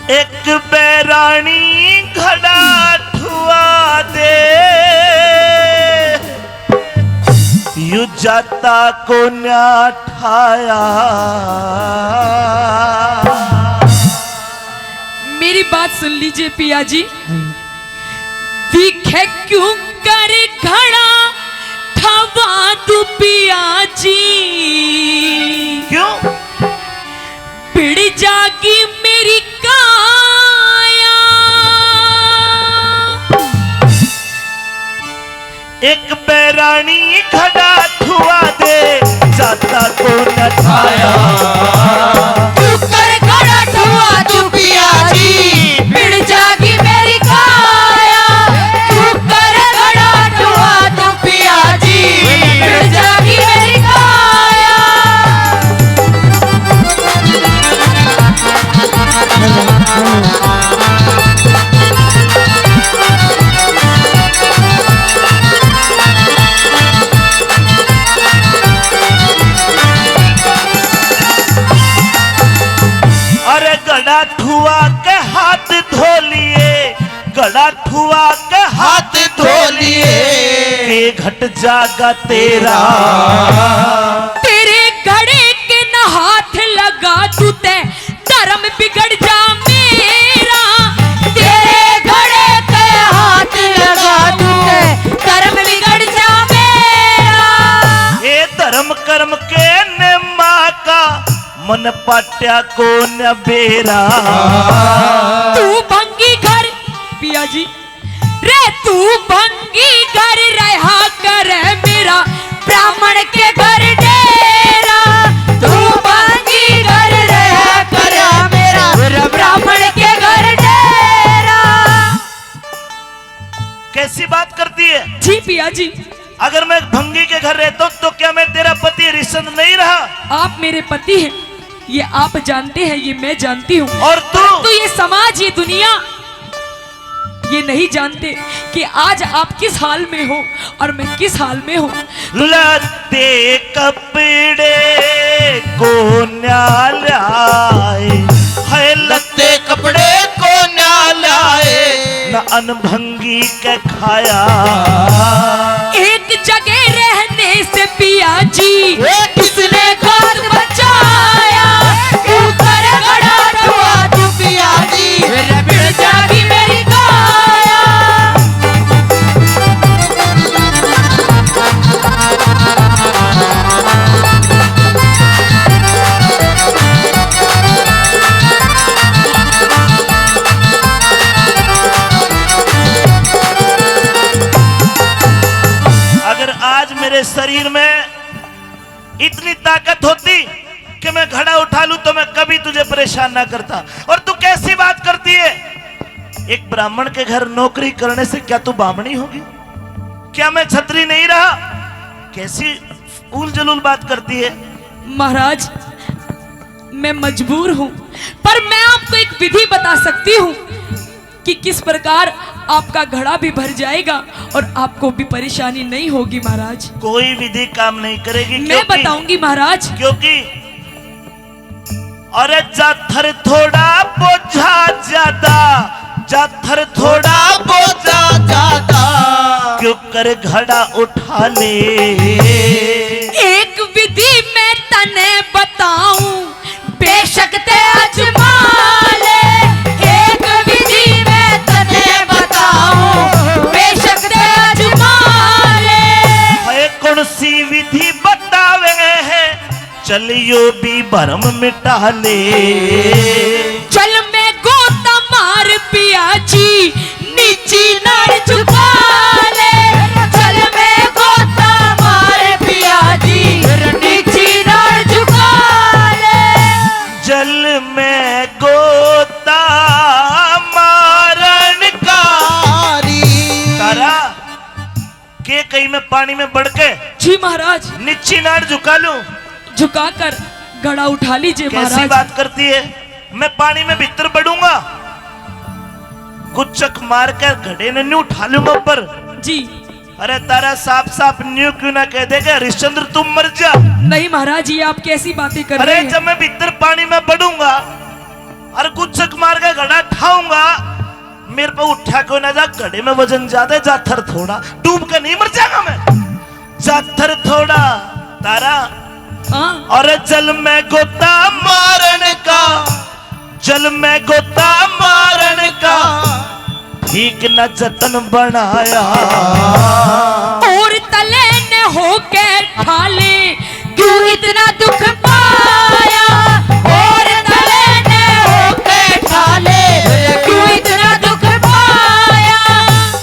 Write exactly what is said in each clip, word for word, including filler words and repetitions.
एक बैरानी घड़ा ठुआ दे, यू जाता को न्या ठाया। मेरी बात सुन लीजिए पिया जी। दिखे क्यों कर घड़ा ठवा तू पिया जी। क्यों? पिड़ जागी मेरी काया। एक बैरानी घड़ा ठुआ दे, जाता को न ठाया। तू कर घड़ा ठुआ तू पिया जी, पिड़ जागी मेरी काया। तू कर घड़ा ठुआ तू पिया जी, पिड़ जागी मेरी काया। अरे घड़ा ठुआ के हाथ धो लिए, घड़ा ठुआ के हाथ धो लिए, के घट जागा तेरा। तेरे घड़े के न हाथ लगा तू ते, धर्म बिगड़ जा मेरा। तेरे घड़े पे हाथ लगा तू ते, धर्म बिगड़ जा मेरा। ए धर्म कर्म के नेमा का, मन पाट्या को न बेरा। तू भंगी घर पिया जी, रे तू भंगी घर रहा कर मेरा, ब्राह्मण के घर डेरा। तू भंगी घर रहा कर मेरा, ब्राह्मण के घर डेरा। कैसी बात करती है? जी पिया जी। अगर मैं भंगी के घर रहता हूँ तो क्या मैं तेरा पति हरिश्चंद्र नहीं रहा? आप मेरे पति हैं, ये आप जानते हैं, ये मैं जानती हूँ। और तू? परंतु ये समाज, ये दुनिया, ये नहीं जानते कि आज आप किस हाल में हो और मैं किस हाल में हूँ। लत्ते कपड़े को न्या ल्याए, है लत्ते कपड़े को न्या ल्याए, न अनभंगी के खाया। एक जगह रहने से पिया जी, ए किसने घात बचाया? क्यों कर घड़ा ठुआ तू पिया जी, मेरे पिड़ जागी मेरी काया। अगर आज मेरे शरीर में इतनी ताकत होती कि मैं घड़ा उठा लूं तो मैं कभी तुझे परेशान ना करता। और तू कैसी बात करती है? एक ब्राह्मण के घर नौकरी करने से क्या तू बामणी होगी? क्या मैं छत्री नहीं रहा? कैसी उल जलूल बात करती है। महाराज, मैं मजबूर हूँ, पर मैं आपको एक विधि बता सकती हूँ कि किस प्रकार आपका घड़ा भी भर जाएगा और आपको भी परेशानी नहीं होगी महाराज। कोई विधि काम नहीं करेगी। मैं क्योंकि बताऊंगी महाराज। क्योंकि अरे जाथर थोड़ा बोझा ज्यादा, जाथर थोड़ा बोझा ज्यादा, क्यों कर घड़ा उठा ले। एक विधि मैं तने बताऊं, बेशक ते आजमा ले। एक विधि मैं तने बताऊं, बेशक ते आजमा ले। है कौन सी विधि बतावे है, चलियो भी भरम मिटा ले। चल मैं गोता मार पिया जी, नीची नाड़ झुका ले। चल मैं गोता मार पिया जी, नीची नाड़ झुका ले। जल में गोता मारण कारी। तारा, के कहीं मैं पानी में बड़ के जी महाराज। नीची नाड़ झुका लूं? झुका कर घड़ा उठा लीजिए कैसी महाराज। बात करती है? मैं पानी में भीतर बड़ूंगा, गुच्चक मार कर घड़े ने न्यू उठा लूंगा ऊपर। जी। अरे तारा साफ साफ न्यू क्यों ना कह दे कि हरिश्चंद्र तुम मर जा। नहीं महाराज, ये आप कैसी बातें कर अरे रहे हैं? जब मैं भीतर पानी में बड़ूंगा और गुच्चक मार के घड़ा मेरे पे उठा कोई ना जा, घड़े में वजन ज्यादा है, जाथर थोड़ा, डूब के नहीं मर जाऊंगा मैं, जाथर थोड़ा। तारा, हाँ। और जल में गोता मारन का, जल में गोता मारन का ठीक न जतन बनाया। और तले ने होके ठाले, क्यों इतना दुख पाया? और तले ने होके ठाले, क्यों इतना दुख पाया?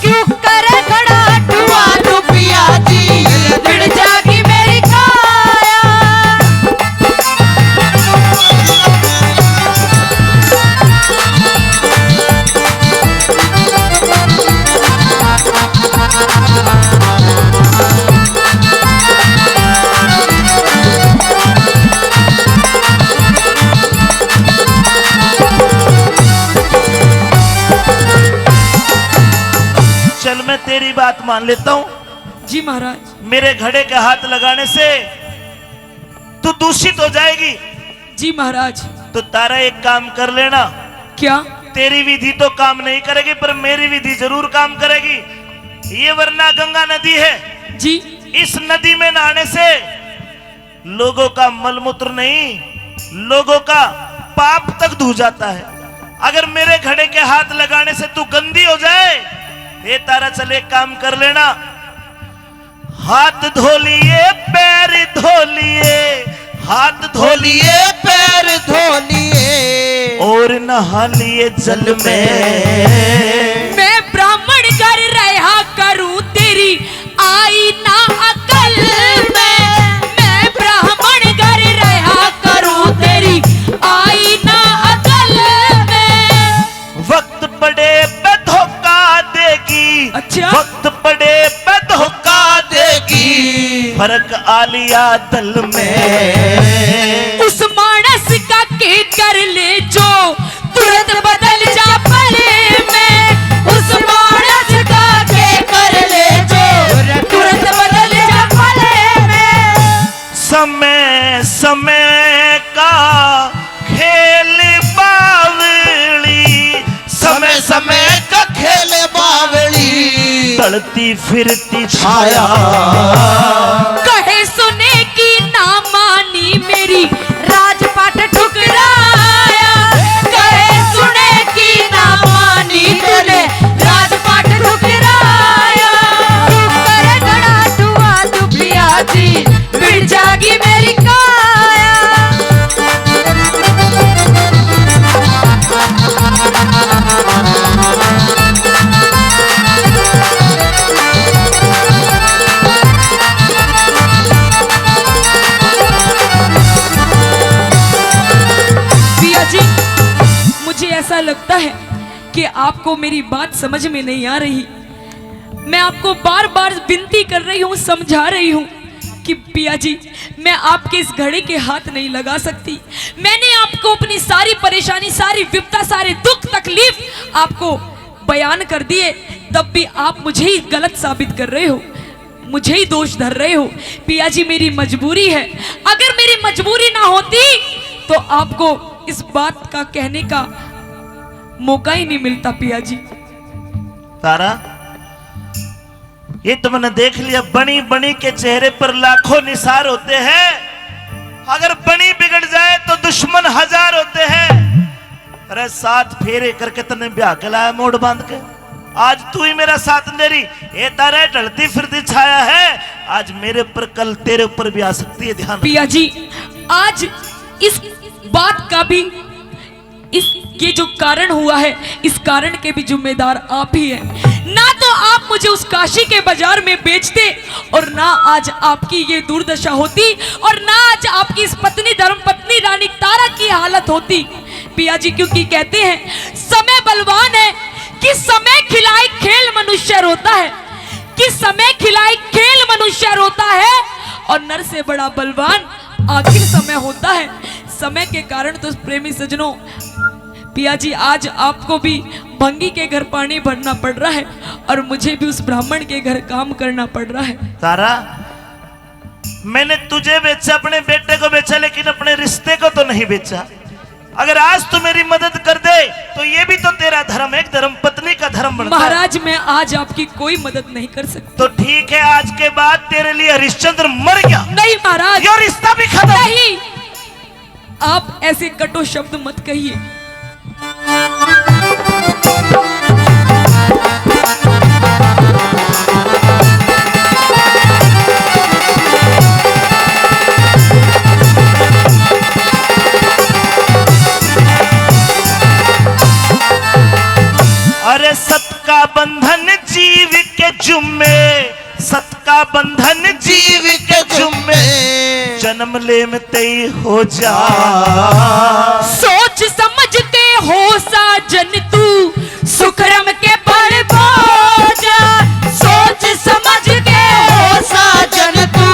क्यों करे खड़ा टुआ तू पिया जी, बिड़ जागी मेरी काया। चल, मैं तेरी बात मान लेता हूँ। जी महाराज। मेरे घड़े के हाथ लगाने से तू दूषित हो जाएगी। जी महाराज। तो तारा, एक काम कर लेना। क्या? तेरी विधि तो काम नहीं करेगी, पर मेरी विधि जरूर काम करेगी। ये वरना गंगा नदी है जी। इस नदी में नहाने से लोगों का मलमूत्र नहीं, लोगों का पाप तक धो जाता है। अगर मेरे घड़े के हाथ लगाने से तू गंदी हो जाए, ये तारा, चल, एक काम कर लेना, हाथ धो लिए, पैर धो लिए, हाथ धो लिए, पैर धो लिए और नहा लिए जल में। मैं ब्राह्मण घर रहा करूं, तेरी आई ना अकल में। मैं ब्राह्मण घर रहा करूं, तेरी आई ना अकल में। वक्त पड़े पे धोखा देगी। अच्छा। वक्त पड़े पे धोखा देगी, फर्क आलिया दल में। उस मानस का के कर ले जो तुरंत बदल जा पल में। उस मानस का के कर ले जो तुरंत बदल जा पल में। समय समय का खेल बावली, समय समय का खेल बावली, ढलती फिरती छाया। कहे सुने की ना मानी मेरी, राजपाट ठुकराया। कहे सुने की ना मानी तूने, राजपाट ठुकराया। तू कर घड़ा टुआ तू पिया जी, बिड़ जागी मेरी काया। पिया जी, मुझे ऐसा लगता है कि आपको मेरी बात समझ में नहीं आ रही। मैं आपको बार बार विनती कर रही हूँ, समझा रही हूँ कि पिया जी, मैं आपके इस घड़े के हाथ नहीं लगा सकती। मैंने आपको अपनी सारी परेशानी, सारी विपदा, सारे दुख तकलीफ आपको बयान कर दिए, तब भी आप मुझे ही गलत साबित कर रहे हो, मुझे ही दोष धर रहे हो। पिया जी, मेरी मजबूरी है, अगर मेरी मजबूरी ना होती तो आपको इस बात का कहने का मौका ही नहीं मिलता पिया जी। तारा, ये तो मैंने देख लिया, बनी बनी के चेहरे पर लाखों निसार होते हैं। अगर बनी बिगड़ जाए तो दुश्मन हजार होते हैं। अरे, सात फेरे करके तन्ने ब्याह के लाया मोड़ बांध के, आज तू ही मेरा साथ दे रही। ए तारे, ढलती फिरती छाया है, आज मेरे ऊपर, कल तेरे ऊपर भी आ सकती है, ध्यान रख। पिया जी, आज इस बात का भी, इस, ये जो कारण हुआ है, इस कारण के भी जिम्मेदार आप ही हैं। ना तो आप मुझे उस काशी के बाजार में बेचते और ना आज आपकी ये दुर्दशा होती और ना आज आपकी इस पत्नी, धर्म पत्नी रानी तारा की हालत होती पिया जी, क्योंकि कहते हैं समय बलवान है कि समय खिलाए खेल मनुष्य रोता है, कि समय खिलाए खेल मनुष्य रोता है और नर से बड़ा बलवान आखिर समय होता है। समय के कारण तो प्रेमी सज्जनों, पिया जी, आज आपको भी भंगी के घर पानी भरना पड़ रहा है और मुझे भी उस ब्राह्मण के घर काम करना पड़ रहा है। तारा, मैंने तुझे बेचा, अपने बेटे को बेचा, लेकिन अपने रिश्ते को तो नहीं बेचा। अगर आज तू मेरी मदद कर दे तो ये भी तो तेरा धर्म है, एक धर्म पत्नी का महाराज, मैं आज आपकी कोई मदद नहीं कर सकती। तो ठीक है, आज के बाद तेरे लिए हरिश्चंद्र मर गया। नहीं महाराज। ये रिश्ता भी खत्म। नहीं, आप ऐसे कटु शब्द मत कहिए। अरे सत का बंधन जीव के जुम्मे, सत का बंधन जीव के जुम्मे, जन्म लेम तई हो जा। सोच समझ के हो साजन तू, सुकरम के फल भोजा। सोच समझ के हो साजन तू,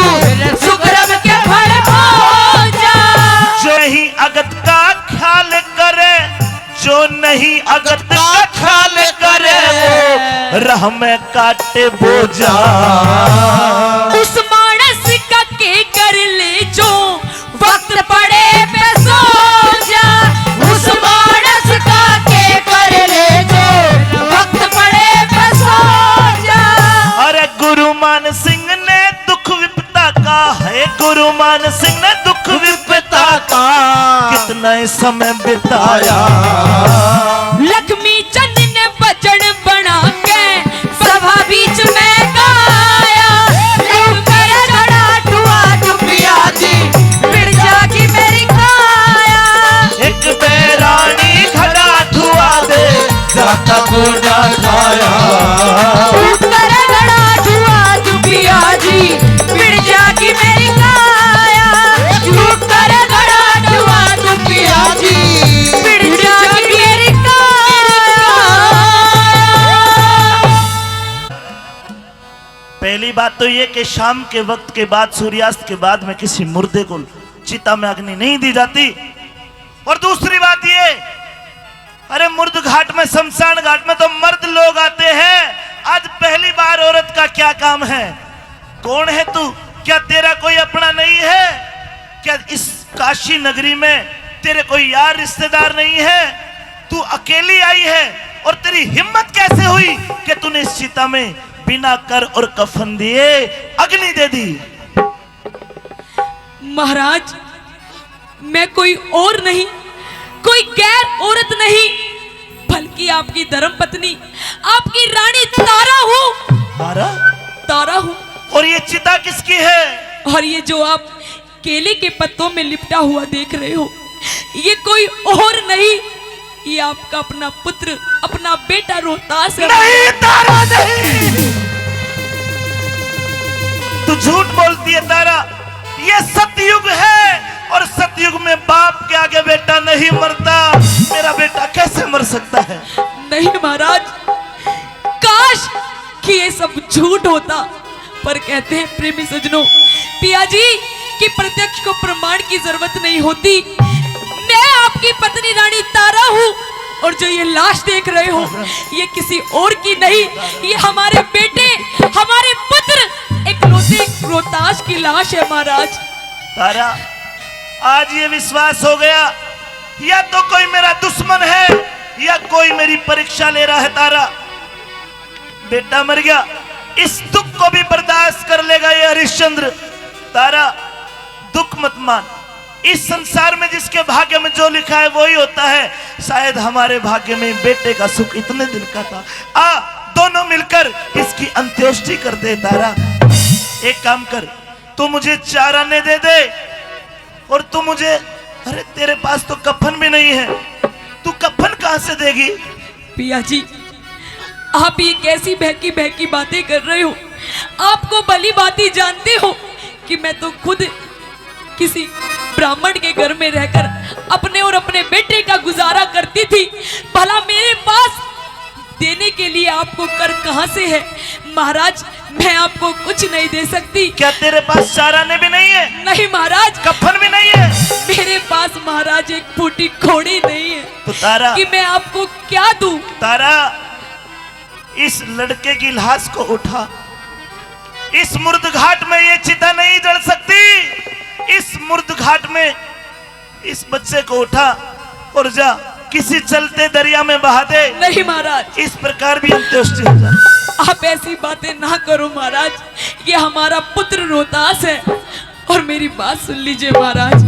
सुकरम के फल भोजा। जो नहीं अगत का ख्याल करे, जो नहीं अगत का ख्याल करे, वो राह में काटे बोझा। उस मानस का के कर ले जो वक्त पड़े पे सो जा। उस मानस का के कर ले जो वक्त पड़े पे सो जा। अरे गुरु मान सिंह ने दुख विपदा का, है गुरु मान सिंह ने दुख विपदा का, कितना ही समय बिताया। लक्ष्मी चंद ने भजन बना के सभा बीच में गाया। तू कर घड़ा ठुआ तू पिया जी, मिट जागी मेरी काया। एक बैरानी घड़ा ठुआ दे, जाता को ना खाया। तू कर घड़ा ठुआ तू पिया जी, मिट जागी मेरी काया। तू कर घड़ा ठुआ तू पिया जी, मिट जागी मेरी काया। पहली बात तो ये कि शाम के वक्त के बाद, सूर्यास्त के बाद में किसी मुर्दे को चिता में अग्नि नहीं दी जाती। और दूसरी बात ये, अरे मुर्द घाट में, शमशान घाट में तो मर्द लोग आते हैं, आज पहली बार औरत का क्या काम है? कौन है तू? क्या तेरा कोई अपना नहीं है? क्या इस काशी नगरी में तेरे कोई यार रिश्तेदार नहीं है? तू अकेली आई है और तेरी हिम्मत कैसे हुई कि तूने इस चिता में बिना कर और कफन दिए अग्नि दे दी? महाराज, मैं कोई और नहीं, कोई गैर औरत नहीं, बल्कि आपकी धर्म पत्नी, आपकी रानी तारा हूँ। तारा? तारा हूँ। और ये चिता किसकी है? और ये जो आप केले के पत्तों में लिपटा हुआ देख रहे हो, ये कोई और नहीं, ये आपका अपना पुत्र, अपना बेटा रोहतास है। नहीं तारा, नहीं। तू झूठ बोलती है तारा। ये सतयुग है और सतयुग में बाप के आगे बेटा नहीं मरता। मेरा बेटा कैसे मर सकता है? नहीं महाराज, काश कि ये सब झूठ होता। पर कहते हैं प्रेमी सजनों, पिया जी, कि प्रत्यक्ष को प्रमाण की जरूरत नहीं होती। मैं आपकी पत्नी रानी तारा हूँ और जो ये लाश देख रहे हो, ये किसी और की नहीं, ये हमारे बेटे, हमारे पुत्र इकलौते रोहतास की लाश है महाराज। तारा, आज ये विश्वास हो गया, या तो कोई मेरा दुश्मन है या कोई मेरी परीक्षा ले रहा है। तारा, बेटा मर गया, इस दुख को भी बर्दाश्त कर लेगा ये हरिश्चंद्र। तारा, दुख मत मान। इस संसार में जिसके भाग्य में जो लिखा है, वही होता है। शायद हमारे भाग्य में बेटे का सुख इतने दिन का था। आ, दोनों मिलकर इसकी अंत्येष्टि कर दे। तारा, एक काम कर, तू मुझे चार आने दे दे और तू मुझे, अरे, तेरे पास तो कफन भी नहीं है, तू कफन कहाँ से देगी? पिया जी, आप ये कैसी बहकी बहकी बातें कर रहे हो? आपको भली भांति जानते हो कि मैं तो खुद किसी ब्राह्मण के घर में रहकर अपने और अपने बेटे का गुजारा करती थी। भला मेरे पास देने के लिए आपको कर कहाँ से है? महाराज, मैं आपको कुछ नहीं दे सकती। क्या तेरे पास चार आने भी नहीं है? नहीं महाराज। कफन भी नहीं है? मेरे पास महाराज एक फूटी कौड़ी नहीं है। तो तारा, कि मैं आपको क्या दूं? तारा, इस लड़के की लाश को उठा। इस मुर्द घाट में ये चिता नहीं जल सकती। इस मुर्द घाट में इस बच्चे को उठा और जा, किसी चलते दरिया में बहा दे। नहीं महाराज। इस प्रकार भी अंत्येष्टि हो जाए। आप ऐसी बातें ना करो महाराज, ये हमारा पुत्र रोहतास है। और मेरी बात सुन लीजिए महाराज।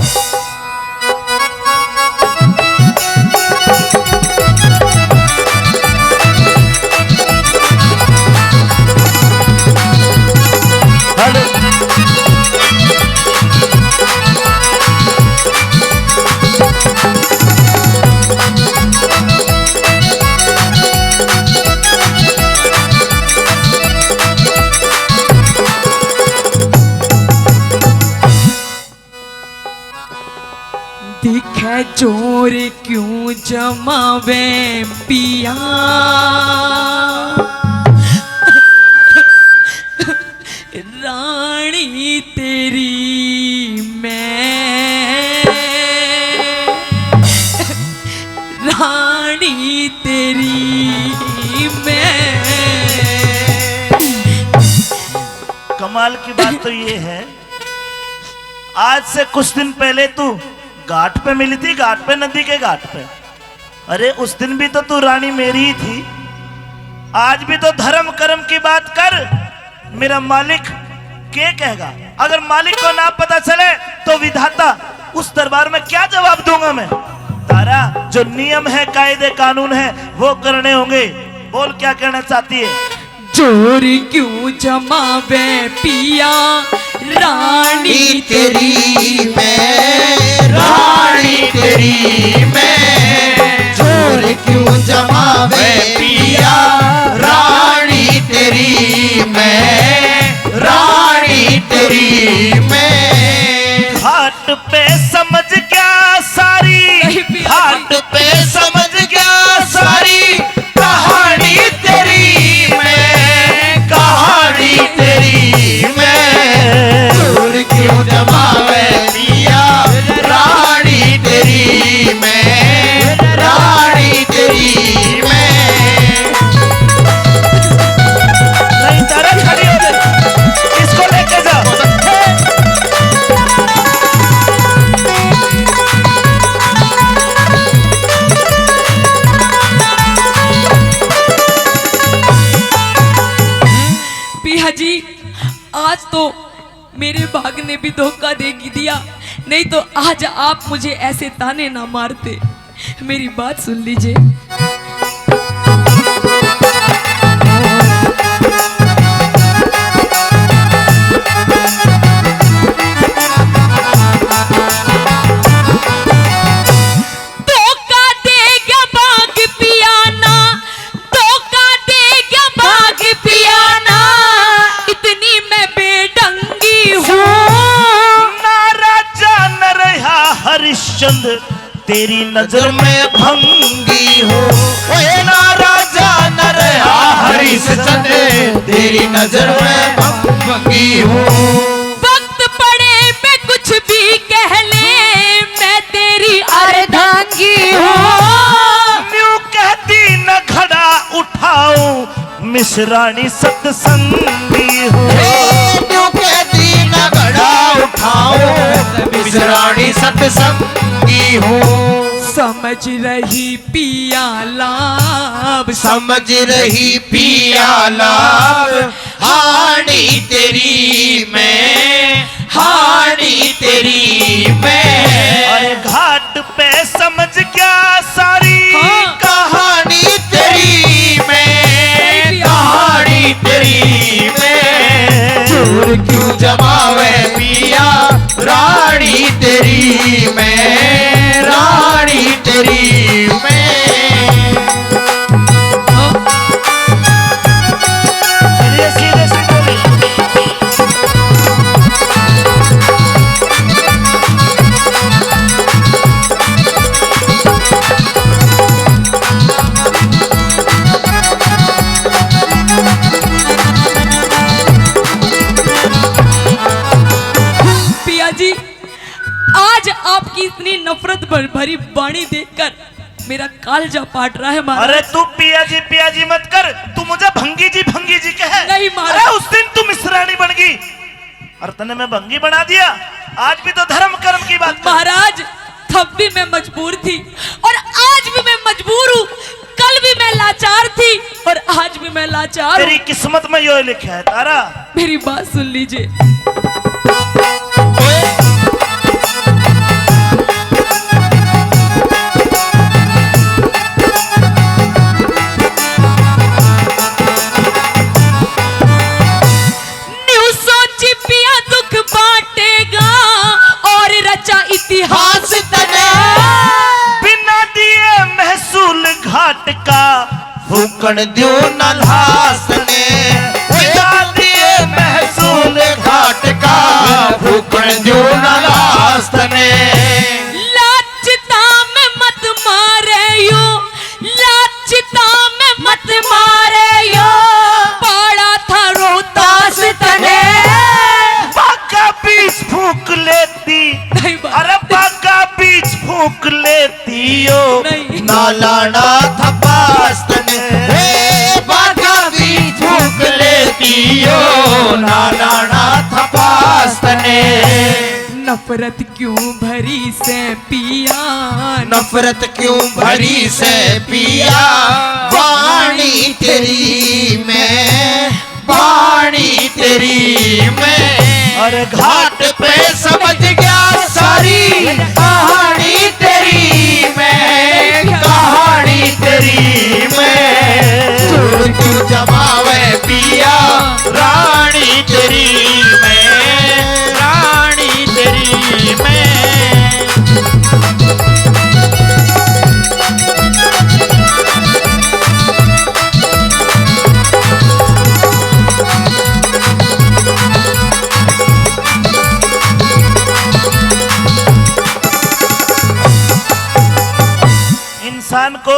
दिखे जोर क्यों जमावे पिया, रानी तेरी मैं, रानी तेरी मैं। कमाल की बात तो ये है, आज से कुछ दिन पहले तू घाट पे मिली थी, घाट पे, नदी के घाट पे। अरे, उस दिन भी तो तू रानी मेरी ही थी। आज भी तो धर्म कर्म की बात कर, मेरा मालिक के कहेगा? अगर मालिक को ना पता चले तो विधाता, उस दरबार में क्या जवाब दूंगा मैं? तारा, जो नियम है, कायदे कानून है, वो करने होंगे। बोल, क्या कहना चाहती है? जोर क्यों जमावे पिया, रानी तेरी मैं, रानी तेरी मैं। जोर क्यों जमावे पिया, रानी तेरी मैं, रानी तेरी मैं। घाट पे समझ गया सारी, नहीं पिया। घाट पे समझ गया सारी, कहानी तेरी मैं, कहानी तेरी मैं। जोर क्यों जमावे पिया, रानी तेरी मैं, रानी तेरी मैं। नहीं, तारा खड़ी हो गई, इसको लेके जाओ। पिया जी, आज तो मेरे भाग ने भी धोखा दे दिया, नहीं तो आज आप मुझे ऐसे ताने ना मारते। मेरी बात सुन लीजिए। धोखा दे गया भाग पिया ना, धोखा दे गया भाग पिया ना, इतनी मैं बेढंगी हूँ। ना राजा न रहा हरिश्चंद्र, तेरी नजर में भंगी हूँ। ओए ना राजा न रहा हरिश्चंद्र, तेरी नजर में भंगी हूँ। वक्त पड़े पे कुछ भी कह ले, मैं तेरी अर्धांगी हूँ। न्यू कहती न घड़ा उठाऊं, मिस रानी सत्संगी हूँ। हे, न्यू कहती न घड़ा उठाऊं, मिस रानी सत्संगी हूँ। समझ रही पिया लाभ, समझ रही पिया लाभ, हाणी तेरी मैं, हाणी तेरी मैं। अरे घाट पे समझ गया सारी, हाँ। कहानी तेरी मैं, कहानी तेरी मैं। जोर क्यों जमावे पिया, रानी तेरी मैं, रानी तेरी मैं। चलिए, सीधे सीधे। पिया जी, आज आपकी इतनी नफरत भर-, भरी वाणी देखकर मेरा कालजा फाट रहा है महाराज। अरे तू पिया जी, पिया जी मत कर, तू मुझे भंगी जी, भंगी जी कहे। नहीं महाराज। अरे उस दिन तू मिस रानी बन गई और तने मैं भंगी बना दिया। आज भी तो धर्म कर्म की बात कर। महाराज, तब भी मैं मजबूर थी और आज आज भी मैं मजबूर हूँ, कल भी मैं लाचार थी और आज भी मैं लाचार हूँ। तेरी किस्मत में यो लिखा है तारा। मेरी बात सुन लीजिए। न्यू सोची पिया दुख बांटेगा और रचा इतिहास तने। बिना दिए महसूल घाट का फूकण द्यो ना लाश ने। बिना दिए महसूल घाट का फूकण द्यो ना लाश ने। लाज चिता में मत मारे यो, लाज चिता में मत मारे यो। पाड़ा था रोहतास तने। बाका बीच फूक लेती। नहीं बाबा। अरे बाका बीच फूक लेती यो। नहीं। ना लाना था पास तने। ए, बाका बीच फूक लेती यो। ना लाना था पास तने। नफरत क्यों भरी से पिया, नफरत क्यों भरी से पिया, वाणी तेरी मैं, वाणी तेरी मैं। और घाट पे समझ गया सारी कहानी तेरी मैं, कहानी तेरी मैं। जोड़ क्यों जमावे पिया, रानी तेरी मैं, रानी तेरी मैं। इंसान को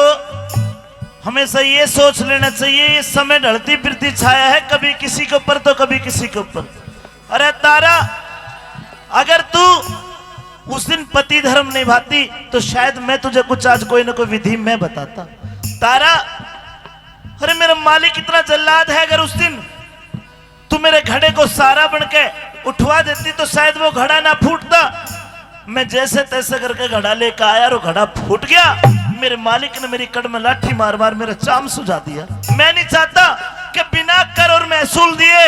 हमेशा ये सोच लेना चाहिए, ये समय ढलती फिरती छाया है, कभी किसी के ऊपर तो कभी किसी के ऊपर। अरे तारा, अगर तू उस दिन पति धर्म निभाती तो शायद मैं तुझे कुछ आज कोई ना कोई विधि में बताता। तारा, अरे मेरा मालिक इतना जल्लाद है, अगर उस दिन तू मेरे घड़े को सहारा बन के उठवा देती तो शायद वो घड़ा ना फूटता। मैं जैसे तैसे करके घड़ा लेकर आया और घड़ा फूट गया। मेरे मालिक ने मेरी कड़ में लाठी मार मार मेरा चाम सुझा दिया। मैं नहीं चाहता कि बिना कर और महसूल दिए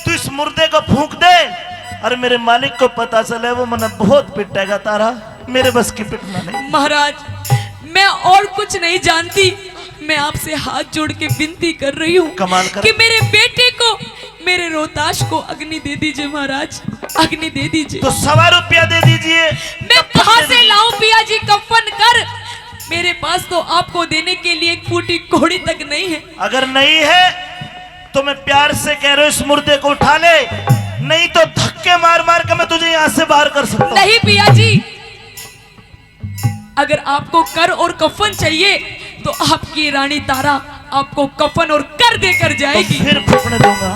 तू इस मुर्दे को फूंक दे। और मेरे मालिक को पता चले, वो मने बहुत पिटेगा तारा, मेरे बस की पिटना नहीं। महाराज, मैं और कुछ नहीं जानती, मैं आपसे हाथ जोड़ के विनती कर रही हूँ कमाल कर। कि मेरे बेटे को, मेरे रोहताश को अग्नि दे दीजिए महाराज, अग्नि दे दीजिए। तो सवा रुपया दे दीजिए। मैं कहाँ से लाऊं पिया जी कफन कर? मेरे पास तो आपको देने के लिए एक फूटी कौड़ी तक नहीं है। अगर नहीं है तो मैं प्यार से कह रहा हूँ, इस मुर्दे को उठा ले, नहीं तो धक्के मार मार के मैं तुझे यहाँ से बाहर कर सकता हूँ। नहीं पिया जी, अगर आपको कर और कफन चाहिए तो आपकी रानी तारा आपको कफन और कर देकर जाएगी। तो फिर फूकने दूंगा।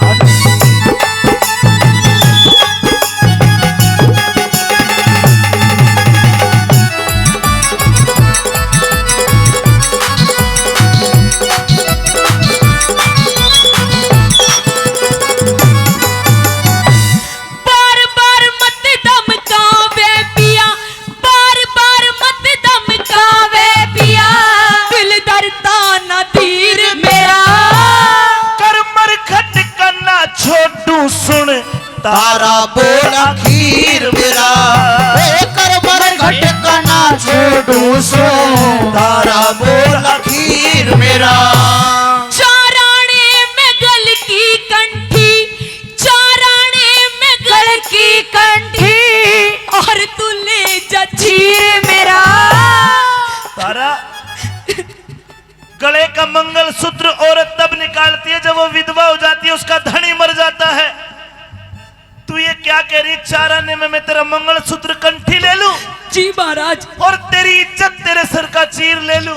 बार बार मत धमकावे पिया, बार बार मत धमकावे पिया, दिल डरता ना तीर मेरा। कर मरघट का ना छोड़ू सुन, तारा बोल आखिर मेरा। ए, कर मरघट का ना छोड़ू सुन, तारा बोल आखिर मेरा। चाराणे में गल की कंठी, चाराणे में गल की कंठी, और तू ले जा चीर मेरा। तारा, गले का मंगलसूत्र औरत तब निकालती है जब वो विधवा हो जाती है, उसका धनी मर जाता है। तू ये क्या कह रही, चाराने में मैं तेरा मंगलसूत्र कंठी ले लूं? जी महाराज। और तेरी इज्जत, तेरे सर का चीर ले लूं?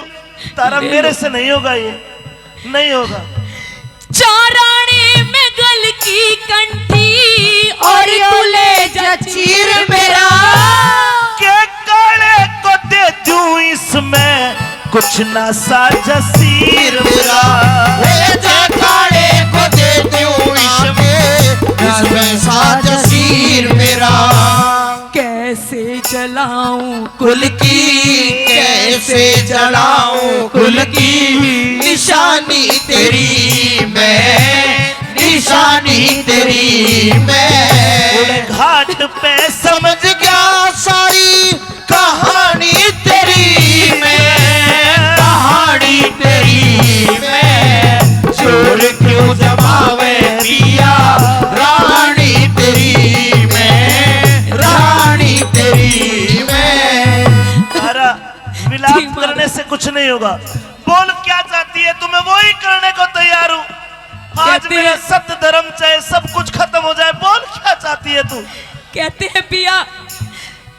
तारा, ले लो। मेरे से नहीं होगा, ये नहीं होगा। चाराने में गल की कंठी और तू ले जा चीर मेरा। के काले को दे दूं इसमें कुछ ना साझा सीर मेरा। ए जा काले को दे दूं इसमें, इसमें साझा सीर मेरा। कैसे जलाऊं कुल की, कैसे जलाऊं की निशानी तेरी मैं, निशानी तेरी मैं। उड़े घाट पे समझ गया सारी कहानी तेरी मैं, कहानी तेरी मैं। जोर क्यों जमावे पिया, रानी तेरी मैं, रानी तेरी मैं। तारा, विलाप करने से कुछ नहीं होगा। बोल, क्या चाहती है तू? मैं वही करने को तैयार हूँ। आज मेरा सत धर्म चाहे सब कुछ खत्म हो जाए, बोल, क्या चाहती है तू? कहते हैं पिया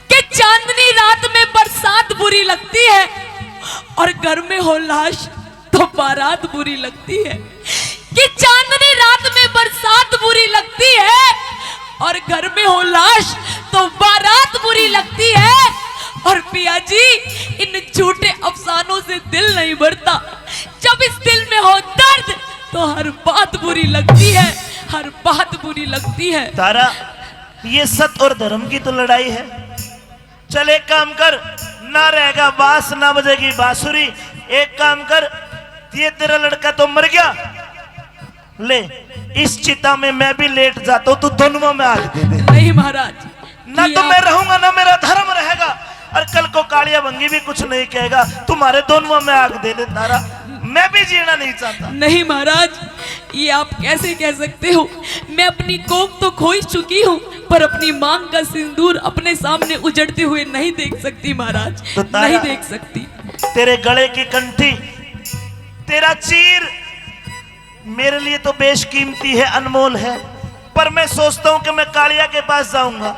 कि चांदनी रात में बरसात बुरी लगती है और घर में हो लाश तो बारात बुरी लगती है। कि चांदनी रात में बरसात बुरी लगती है और घर में हो लाश तो बारात बुरी लगती है। और पिया जी, इन झूठे अफसानों से दिल नहीं भरता। जब इस दिल में हो दर्द तो हर बात बुरी लगती है, हर बात बुरी लगती है। तारा, ये सत और धर्म की तो लड़ाई है। चल, एक काम कर, ना रहेगा बांस, ना बजेगी बांसुरी। एक काम कर, ये तेरा लड़का तो मर गया, ले, इस चिता में मैं भी लेट जाता हूँ, तू दोनों में आग दे दे। नहीं महाराज, ना तो मैं रहूंगा, ना मेरा धर्म रहेगा, और कल को कालिया भंगी भी कुछ नहीं कहेगा, तुम्हारे दोनों में आग दे दे तारा, मैं भी जीना नहीं चाहता। नहीं महाराज, ये आप कैसे कह सकते हो? मैं अपनी कौम तो खो ही चुकी हूँ, पर अपनी मांग का सिंदूर अपने सामने उजड़ते हुए नहीं देख सकती महाराज, तो तारा, नहीं देख सकती। तेरे गले की कंठी, तेरा चीर मेरे लिए तो बेशकीमती है, अनमोल है, पर मैं सोचता हूँ कि मैं कालिया के पास जाऊंगा।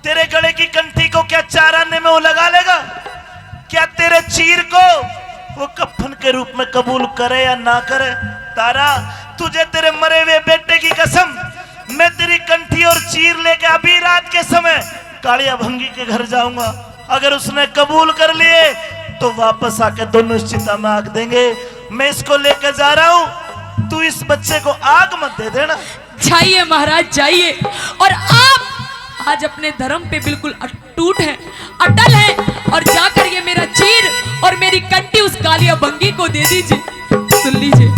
तेरे गले की कंठी को क्या चार आने में वो लगा लेगा? क्या तेरे चीर को वो कफन के रूप में कबूल करे या ना करे? तारा, तुझे तेरे मरे हुए बेटे की कसम, मैं तेरी कंठी और चीर लेके अभी रात के समय कालिया भंगी के घर जाऊंगा। अगर उसने कबूल कर लिए तो वापस आके दोनों इस चिता में आग देंगे। मैं इसको लेकर जा रहा हूँ, तू इस बच्चे को आग मत दे देना। जाइए महाराज, जाइए। और आप आज अपने धर्म पे बिल्कुल अटूट हैं, अटल हैं, और जाकर ये मेरा चीर और मेरी कंठी उस कालिया भंगी को दे दीजिए। सुन लीजिए।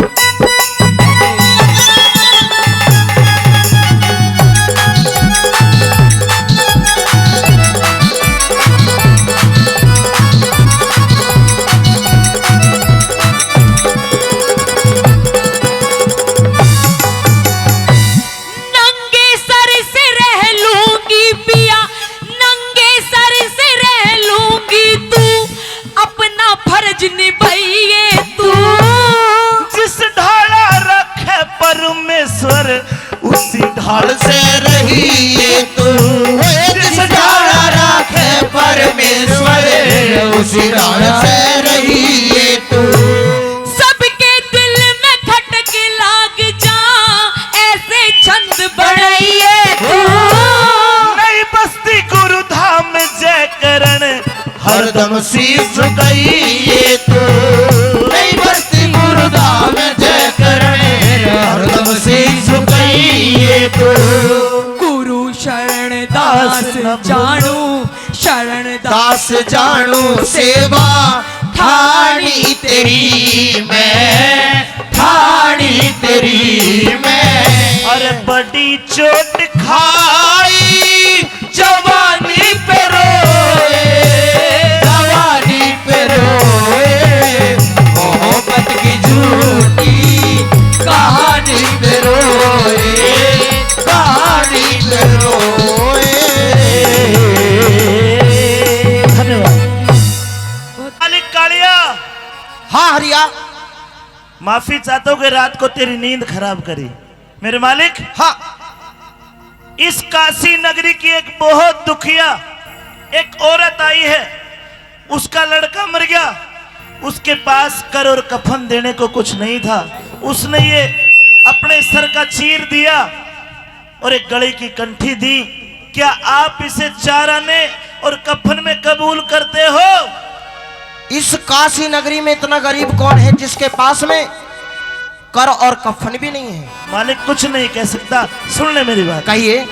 नंगे सर से रह लूंगी पिया, नंगे सर से रह लूंगी, तू अपना फर्ज निभाइए तू। जिस ढाला रखे परमेश्वर, उसी ढाल से रहिए तू। जिस ढाला रखे परमेश्वर, उसी ढाल से रहिए तू। सबके दिल में खटके लाग जा, ऐसे छंद बनाइए तू। नई बस्ती गुरुधाम जय करण, हरदम शीश झुकाइए तू। नई बस्ती गुरुधाम जय करण, हरदम शीश झुकाइए तू। गुरु शरण दास जानू, शरण दास जानू सेवा, ठाणी तेरी मैं, ठाणी तेरी मैं। अरे बड़ी चोट खाई जवानी पे रोए, जवानी पे रोए, मोहब्बत की झूठी कहानी पे रोए, कहानी पे रोए। धन्यवाद। मालिक कालिया। हाँ हरिया। माफी चाहता हूँ कि रात को तेरी नींद खराब करी। मेरे मालिक, हाँ। इस काशी नगरी की एक बहुत दुखिया एक औरत आई है, उसका लड़का मर गया, उसके पास कर और कफन देने को कुछ नहीं था, उसने ये अपने सर का चीर दिया और एक गले की कंठी दी। क्या आप इसे चार आने और कफन में कबूल करते हो? इस काशी नगरी में इतना गरीब कौन है जिसके पास में कर और कफन भी नहीं है। मालिक कुछ नहीं कह सकता, सुन ले मेरी बात। कहिए।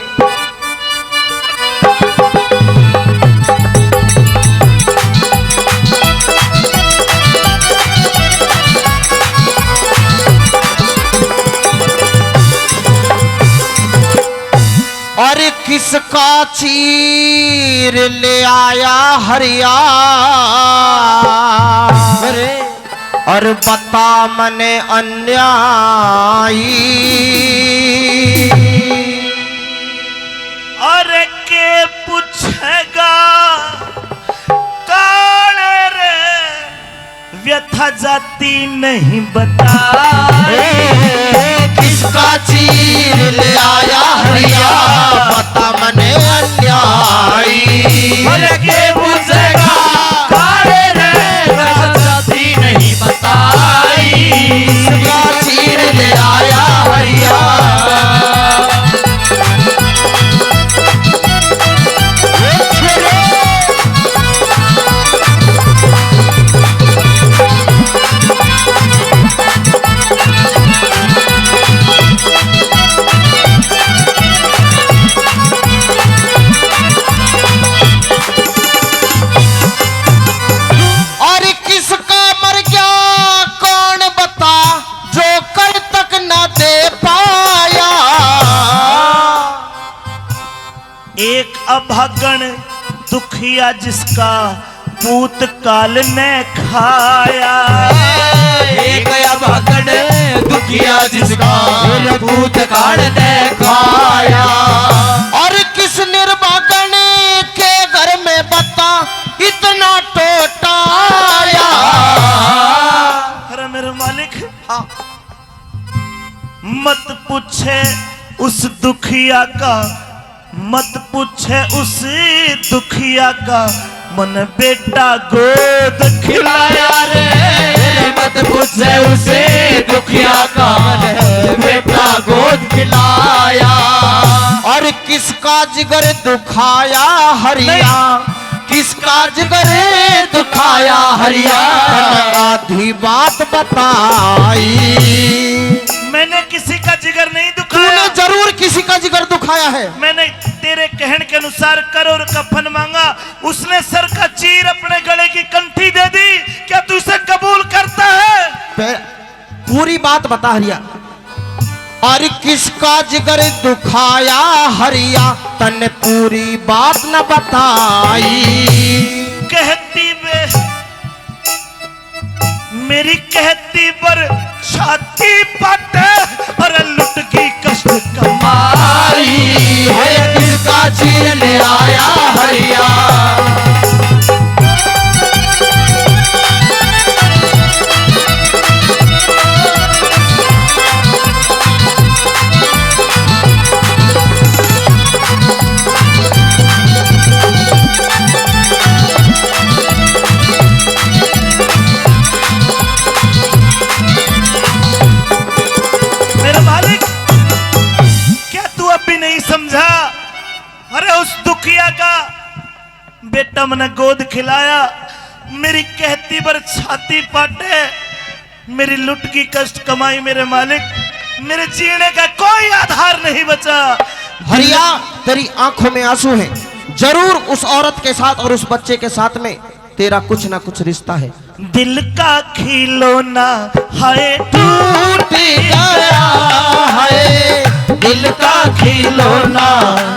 इसका चीर ले आया हरिया। अरे। और बता मने अन्यायी। अरे के पूछेगा काले रे, व्यथा जाती नहीं बताई। ए, किसका चीर ले आया हरिया, बता मने अन्यायी। अरे के पूछेगा काले रे, व्यथा जाती नहीं बताई। किसका चीर ले आया हरिया। और किसका मर गया कौन बता, जो कर तक ना दे पाया। एक अभागण दुखिया जिसका भूतकाल ने खाया। एक अभागण दुखिया जिसका भूतकाल ने खाया। और किस निर्भागण के घर में बता इतना टोटा आया। अरे मेरे मालिक, हाँ। मत पूछे उस दुखिया का, मत पूछे उस दुखिया का, मन बेटा गोद खिलाया रे। मत पूछे उस दुखिया का, मन बेटा गोद खिलाया। और किसका जिगर दुखाया हरिया, नहीं। किसका जिगर दुखाया हरिया, तन आधी बात बताई। मैंने किसी का जिगर नहीं दुखाया। तूने जरूर किसी का जिगर दुखाया है। मैंने तेरे कहने के अनुसार करो और कफन मांगा, उसने सर का चीर अपने गले की कंठी दे दी। क्या तू इसे कबूल करता है? पे-, पूरी बात बता हरिया। और किसका जिगर दुखाया हरिया, तन्ने पूरी बात न बताई। कहती बे, मेरी कहती पर छाती पट, पर लुट की कष्ट कमाई। है किसका चीर ले आया हरिया। मेरा मालिक, क्या तू अब भी नहीं समझा? अरे उस दुखिया का बेटा मने गोद खिलाया, मेरी कहती पर छाती पाटे, मेरी लुट की कष्ट कमाई मेरे मालिक, मेरे जीने का कोई आधार नहीं बचा। हरिया, तेरी आंखों में आंसू हैं, जरूर उस औरत के साथ और उस बच्चे के साथ में तेरा कुछ ना कुछ रिश्ता है। दिल का खिलौना हाय टूट गया, हाय दिल का खिलौना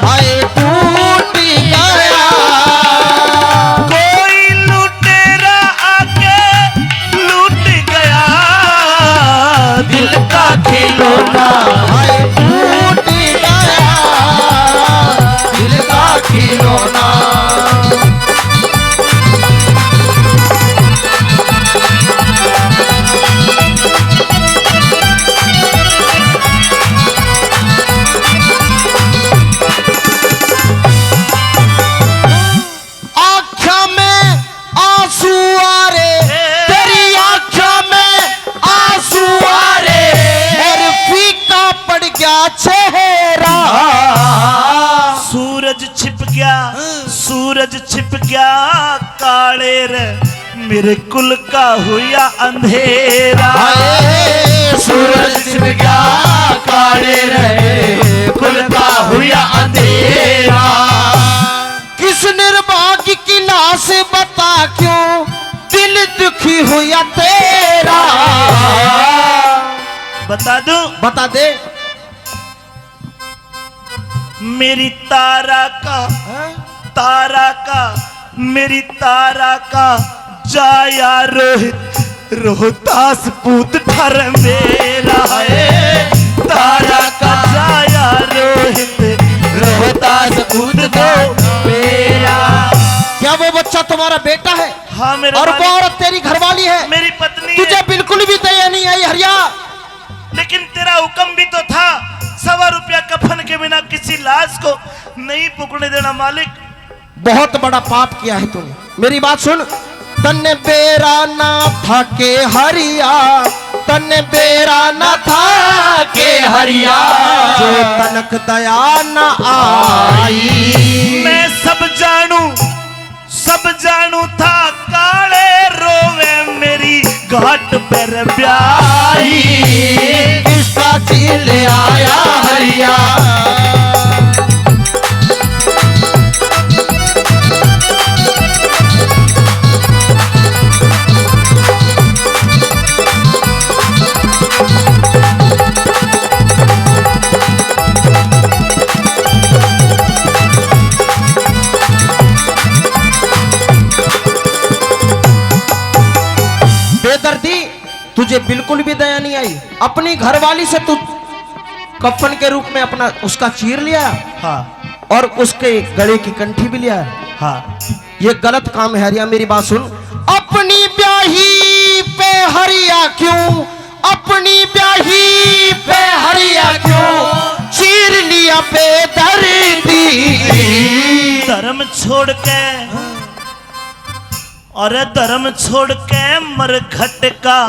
हाय टूट गया। कोई लुटेरा आके लूट गया, दिल का खिलौना हाय टूट गया, दिल का खिलौना। आँख्या में आंसू आ रे, तेरी आँख्या में आंसू आ रे, और फीका पड़ गया चेहरा। सूरज छिप गया, सूरज छिप गया काले रे, मेरे कुल का हुआ अंधेरा। हाय, सूरज छिप गया काले रे, कुल का हुआ अंधेरा। किस निर्भाग्य की लाश बता क्यों दिल दुखी हुआ तेरा। बता दूं? बता दे। मेरी तारा का, हैं? तारा का, मेरी तारा का, जा यार रोहित, रोहतास पूत ठर मेरा है। तारा का, जा यार रोहित, रोहतास पूत ठर मेरा। क्या वो बच्चा तुम्हारा बेटा है? हाँ, मेरे और वो मालिक। औरत तेरी घरवाली है? मेरी पत्नी तुझे है। बिल्कुल भी दया नहीं आई, हरिया। लेकिन तेरा हुक्म भी तो था, सवा रुपया कफन के बिना किसी लाश को नहीं फूकने देना, मालिक। बहुत बड़ा पाप किया है तूने। मेरी बात सुन, तन्ने बेरा ना था के हरिया, तन्ने बेरा ना था के हरिया, जो तनक दया ना आई। मैं सब जानू, सब जानू था काले रोवे मेरी घाट पर ब्याही। किसका चीर ले आया हरिया? बेदर्दी, तुझे बिल्कुल भी दया नहीं आई। अपनी घरवाली से तू कफन के रूप में अपना, उसका चीर लिया। हाँ। और उसके गले की कंठी भी लिया। हाँ। ये गलत काम है हरिया, मेरी बात सुन। अपनी ब्याही पे हरिया क्यों, अपनी ब्याही पे हरिया क्यों चीर लिया बेदर्दी। धर्म छोड़ के, अरे धर्म छोड़ के मरघट का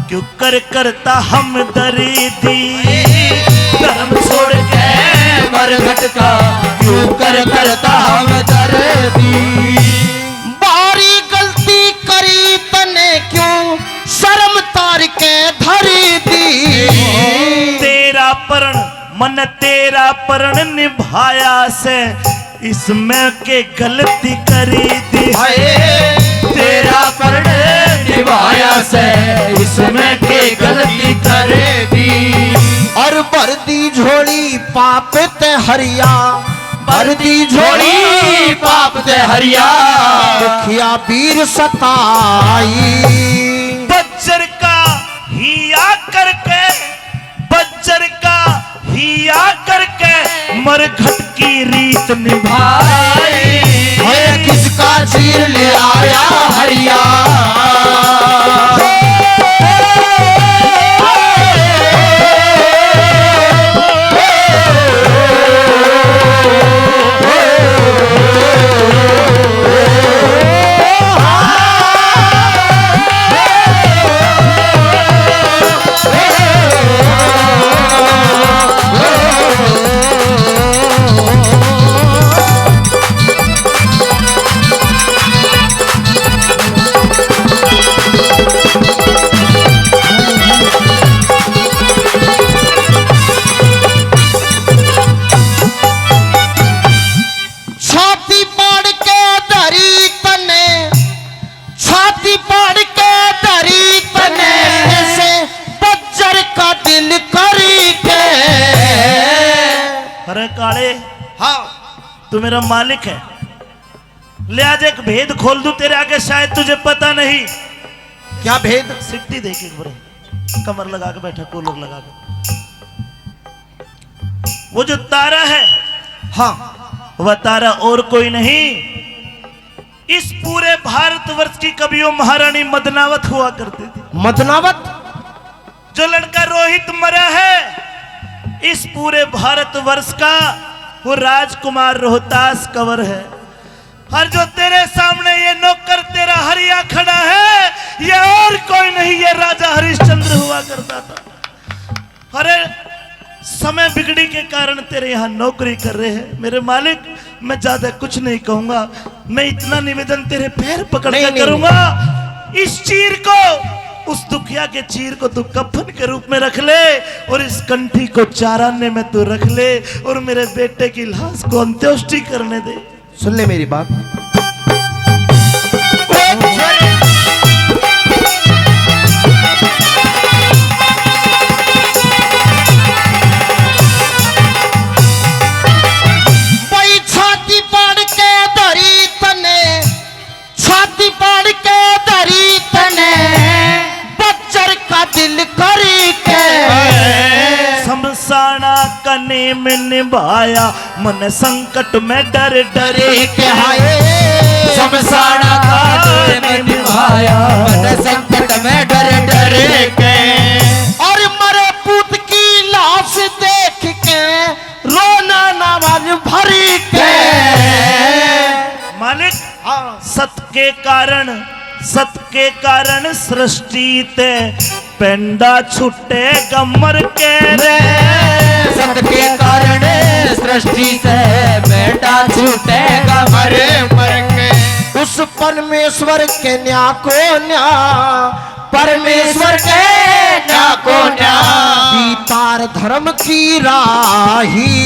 क्यों कर करता हमदर्दी। धर्म छोड़ के मरघट का क्यों कर करता हमदर्दी। भारी गलती करी तने क्यों शर्म तार के धर दी। तेरा प्रण, मन तेरा प्रण निभाया से, इसमें के गलती करी दी। हाय, तेरा प्रण निभाया से, इसमें के गलती करी दी। और भर दी झोली पाप ते हरिया, भर दी झोली पाप ते हरिया, दुखिया बीर सताई। बज्जर का हिया करके, बज्जर का हिया करके मरघट की रीत निभाई। अरे किसका चीर ले आया हरिया? छाती पाड़ के धरी तने, छाती पाड़ के धरी तने, जैसे बज्जर का दिल करी के। अरे काले, हाँ। तू मेरा मालिक है, ले आज एक भेद खोल दूं तेरे आगे, शायद तुझे पता नहीं। क्या भेद? सिट्टी देख एक बार, कमर लगा के बैठा, कूलर लगा के। वो जो तारा है, हाँ। वह तारा और कोई नहीं, इस पूरे भारतवर्ष की कभी वो महारानी मदनावत हुआ करती थी। मदनावत? जो लड़का रोहित मरा है, इस पूरे भारतवर्ष का वो राजकुमार रोहतास कंवर है। और जो तेरे सामने ये नौकर तेरा हरिया खड़ा है, ये और कोई नहीं, ये राजा हरिश्चंद्र हुआ करता था। अरे, समय बिगड़ी के कारण तेरे यहाँ नौकरी कर रहे हैं। मेरे मालिक, मैं ज्यादा कुछ नहीं कहूंगा, मैं इतना निवेदन तेरे पैर पकड़ नहीं, कर नहीं, करूंगा, नहीं। इस चीर को, उस दुखिया के चीर को तू कफन के रूप में रख ले और इस कंठी को चाराने में तू रख ले और मेरे बेटे की लाश को अंत्येष्टि करने दे। सुन ले मेरी बात। करी के। समसाणा का नेम निभाया, मन संकट में डर डर के। हाय। समसाणा का नेम निभाया, मन संकट में डर डर के। और मरे पूत की लाश देख के रोना ना मन भरी के। मालिक, हाँ। सत के कारण, सत के कारण सृष्टि ते पेंडा छूटे गमर के रे। सत के कारण सृष्टि से पेंडा छूटे गमर मर के। उस परमेश्वर के न्या को न्या, परमेश्वर के न्या को न्या। दीदार धर्म की राही।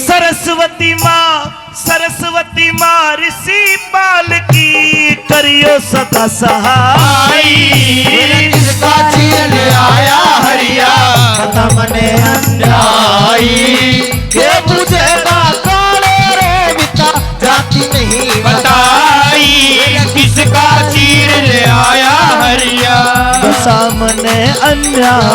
सरस्वती माँ, सरस्वती माँ ऋषि पाल की करियो सदा सहाय। किसका चीर ले आया हरिया, पता मने अन्यायी। के बुझेगा काले रे मिता, जाति नहीं बताई। किसका चीर ले आया हरिया, सामने अन्यायी।